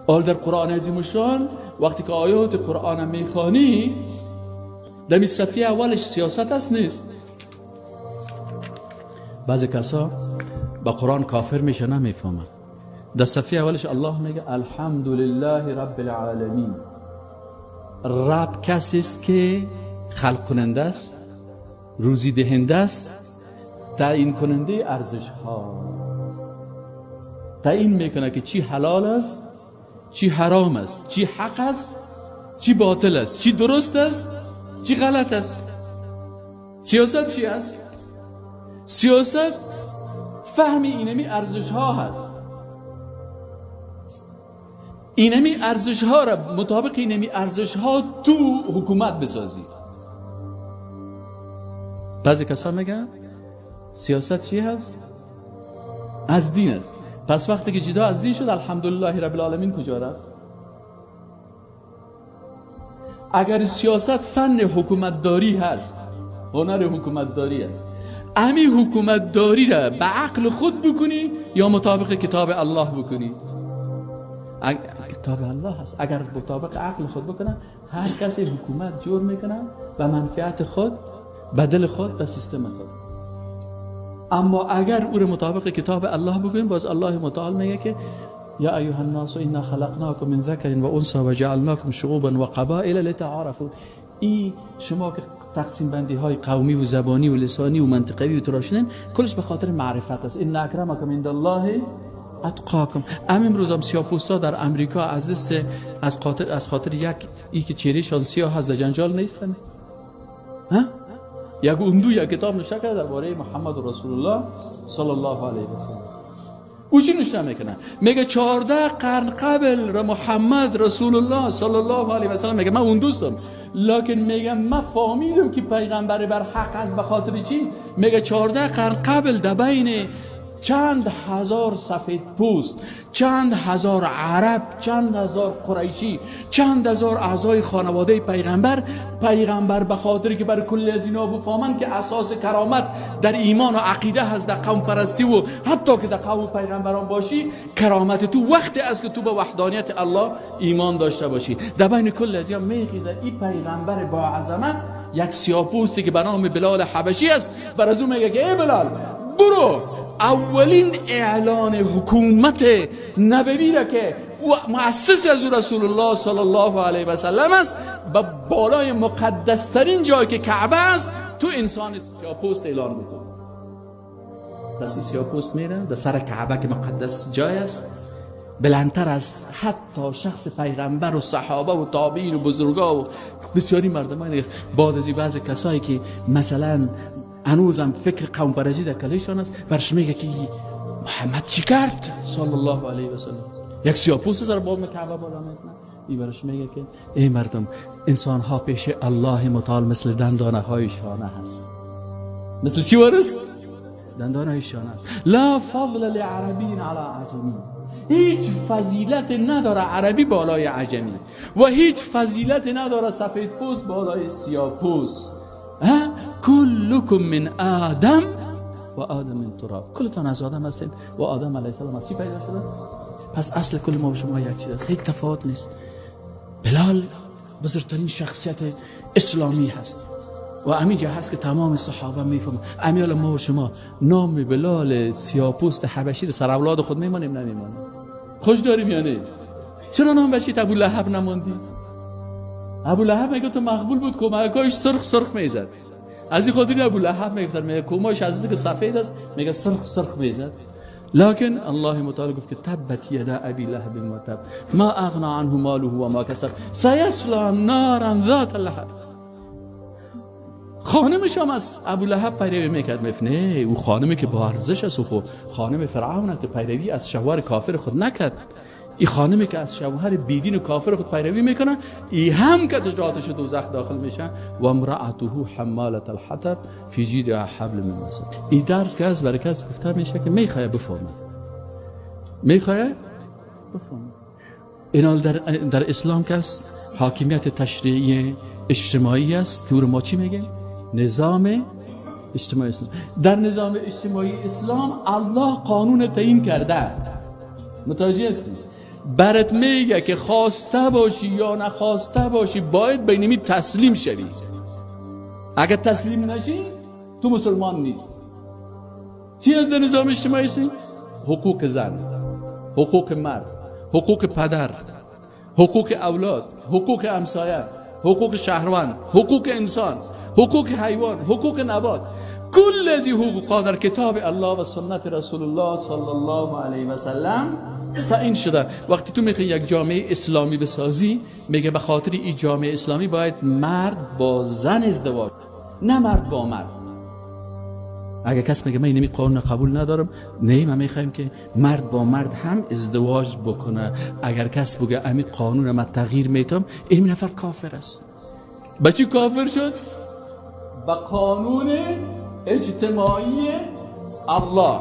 حال در قرآن عظیم الشان وقتی که آیات قرآن میخوانی، در صفحه اولش سیاست است نیست. بعضی کسا با قرآن کافر میشه، نمیفهمه. در صفحه اولش الله میگه الحمدلله رب العالمین. رب کسی است که خلق کننده است، روزی دهنده است، تعیین کننده ارزش ها، تعیین میکنه که چی حلال است، چی حرام است، چی حق است، چی باطل است، چی درست است، چی غلط است. سیاست چی است؟ سیاست فهم اینمی ارزش ها هست. اینمی ارزش ها را مطابق اینمی ارزش ها تو حکومت بسازی. بعضی کسا میگن سیاست چی هست؟ از دین است. پس وقتی که جدا از دین شد، الحمدلله رب العالمین کجا رفت؟ اگر سیاست فن حکومتداری هست، هنر حکومتداری است، امی حکومتداری را به عقل خود بکنی یا مطابق کتاب الله بکنی؟ کتاب الله هست. اگر مطابق عقل خود بکنه، هر کسی حکومت جور میکنه به منفعت خود، به دل خود، به سیستم خود. اما اگر او را مطابق کتاب الله بکنیم، باز الله متعال میگه که یا ایها الناس انا خلقناکم من ذکر و انثی و جعلناکم شعوبا و قبائل لتعارفوا. این شما که تقسیم بندی های قومی و زبانی و لسانی و منطقوی و تراشنین، کلش به خاطر معرفت است. ان اکرمکم عند الله اتقاکم. امروز هم سیاه‌پوستا در امریکا از دست از خاطر یک ای که چهرهشان سیاه هست در جنجال نیستن. ها؟ یک اندو یک کتاب نوشته کرده درباره محمد رسول الله صلی الله علیه و سلم. او چی نوشته میکنه؟ میگه 14 قرن قبل محمد رسول الله صلی الله علیه و سلم، میگه من اون دوستم، لکن میگه من فهمیدم که پیغمبر بر حق است. به خاطر چی؟ میگه 14 قرن قبل در بین چند هزار سفید پوست، چند هزار عرب، چند هزار قریشی، چند هزار اعضای خانواده پیغمبر، پیغمبر به خاطر که بر کل از اینا بفهمند که اساس کرامت در ایمان و عقیده هست، در قوم پرستی و حتی که در قوم پیغمبران باشی، کرامت تو وقتی است که تو به وحدانیت الله ایمان داشته باشی. در بین کل از اینا میخیزه این پیغمبر با عظمت، یک سیاه‌پوستی که به نام بلال حبشی است، بر از او میگه که ای بلال برو اولین اعلان حکومت نبوی را که مؤسس از رسول الله صلی الله علیه و سلم است، به بالای مقدس ترین جایی که کعبه است، تو انسان سیاه‌پوست اعلان بکن. پس این سیاه‌پوست میره در سر کعبه که مقدس جای است، بلندتر از حتی شخص پیغمبر و صحابه و تابعین و بزرگا و بسیاری مردمان دیگه. بعد از بعضی کسایی که مثلا هنوزم فکر قوم پرستی در کلشان است، برش میگه که محمد چی کرد صلی الله علیه و سلم؟ یک سیاه‌پوست در بام کعبه بالا میکنه. این برش میگه که ای مردم، انسان ها پیش الله متعال مثل دندانه های شانه هست. مثل چی ورست؟ دندانه های شانه هست. لا فضل لعربی علی عجمی. هیچ فضیلت نداره عربی بالای عجمی و هیچ فضیلت نداره سفید پوست بالای سیاه پوست. کلکم من آدم و آدم من تراب. کلتان از آدم هستین و آدم علیه السلام از چی پیدا شده؟ پس اصل کل ما و شما یک چیز است، هیچ تفاوت نیست. بلال بزرگترین شخصیت اسلامی هست و همینجا هست که تمام صحابه میفهمن. امیال ما و شما نام بلال سیاه‌پوست حبشی رو سر اولاد خود میمانیم نمیمانیم؟ خوش داریم یا نه؟ چرا نام بشید ابو لهب نماندی؟ ابو لهب میگه تو مقبول بود، کمکاش سرخ سرخ میزد. از این خاطر ابو لهب میگفتن، میگه کماش از که سفید است، میگه سرخ سرخ میزد. لكن الله متعال گفت که تبت یدا ابی لهب و تب ما اغنا عنه ماله و ما کسب سیصلی نارا ذات لهب. خانمش هم از ابو لهب پیروی میکرد. میفنه او خانمی که با ارزش است، او خانم فرعون است که پیروی از شوهر کافر خود نکرد. این خانمی که از شوهر بیدین و کافر خود پیروی میکنه، ای هم که تجارتش دوزخ داخل میشه. و امرأته حمالة الحطب فی جیدها حبل من مسد. این درس که از برای کس گفته میشه که میخواه بفهمه، میخواه بفهمه. اینا در اسلام که است حاکمیت تشریعی اجتماعی است. تو ما چی میگیم؟ نظام اجتماعی اسلام. در نظام اجتماعی اسلام الله قانون تعیین کرده. متوجه هستید؟ برات میگه که خواسته باشی یا نخواسته باشی باید بینمی تسلیم شوی. اگر تسلیم نشی تو مسلمان نیست. چی از در نظام اجتماعی؟ حقوق زن، حقوق مرد، حقوق پدر، حقوق اولاد، حقوق همسایه، حقوق شهروند، حقوق انسان، حقوق حیوان، حقوق نبات، کل از حقوق در کتاب الله و سنت رسول الله صلی الله علیه و سلم تعیین شده. وقتی تو میخوای یک جامعه اسلامی بسازی، میگه به خاطر این جامعه اسلامی باید مرد با زن ازدواج، نه مرد با مرد. اگه کس میگه من اینمی قانون قبول ندارم، نه من میخوایم که مرد با مرد هم ازدواج بکنه، اگر کس بگه امی قانون من تغییر میتم، این نفر کافر است. با چی کافر شد؟ با قانون اجتماعی الله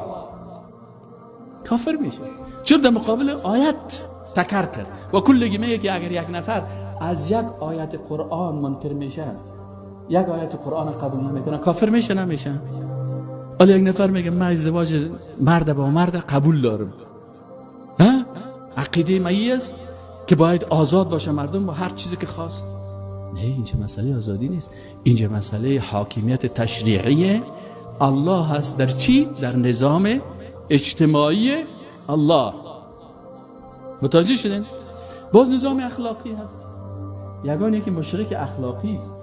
کافر میشه. چون در مقابل آیت تکر کرد و کلگی میگه که اگر یک نفر از یک آیت قرآن منکر میشه، یک آیت قرآن قبول نمیکنه، کافر میشه نمیشه؟ حالا یک نفر میگه من ازدواج مرد با مرد قبول دارم، ها؟ عقیده من است که باید آزاد باشه مردم با هر چیزی که خواست. نه، اینجا مسئله آزادی نیست، اینجا مسئله حاکمیت تشریعی الله هست. در چی؟ در نظام اجتماعی الله. متوجه شدین؟ باز نظام اخلاقی هست. یگانه که مشرک اخلاقی است.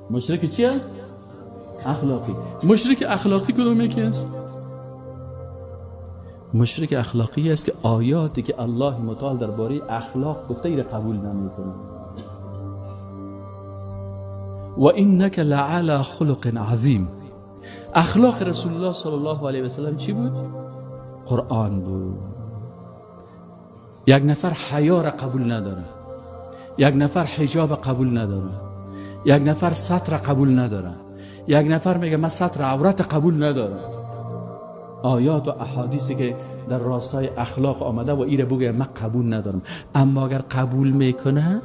مشرک چی است؟ اخلاقی. مشرک اخلاقی کدوم یکی است؟ مشرک اخلاقی است که آیاتی که الله متعال درباره اخلاق گفته ایره قبول نمیکنه. و انک لعلی خلق عظیم. اخلاق رسول الله صلی الله علیه و سلم چی بود؟ قرآن بود. یک نفر حیا را قبول نداره، یک نفر حجاب قبول نداره، یک نفر ستر قبول نداره، یک نفر میگه من ستر عورت قبول ندارم. آیات و احادیثی که در راستای اخلاق آمده و ایره بگه من قبول ندارم، اما اگر قبول میکنه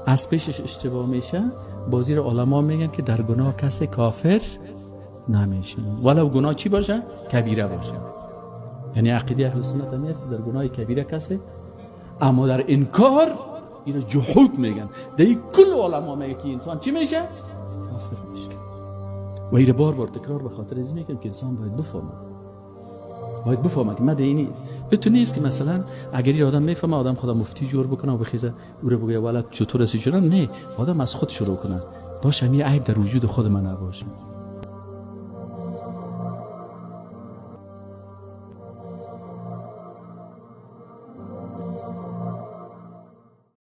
از پیشش اشتباه میشه. بازی رو علما میگن که در گناه کسی کافر نمیشه، ولو گناه چی باشه؟ کبیره باشه. یعنی عقیده اهل سنت هم است در گناه کبیره کسی، اما در انکار اینو جحود میگن. در کل علما میگه که انسان چی میشه؟ کافر میشه. و اینو بار بار تکرار به خاطر از میگم که انسان باید بفهمه، باید بفهمه که مده اینی تو نیست که مثلا اگر یه آدم میفهمه آدم خدا مفتی جور بکنه و بخیزه او رو بگه والا چطور هستی چرا، نه، آدم از خود شروع کنه. باشه یه عیب در وجود خود من نباشه.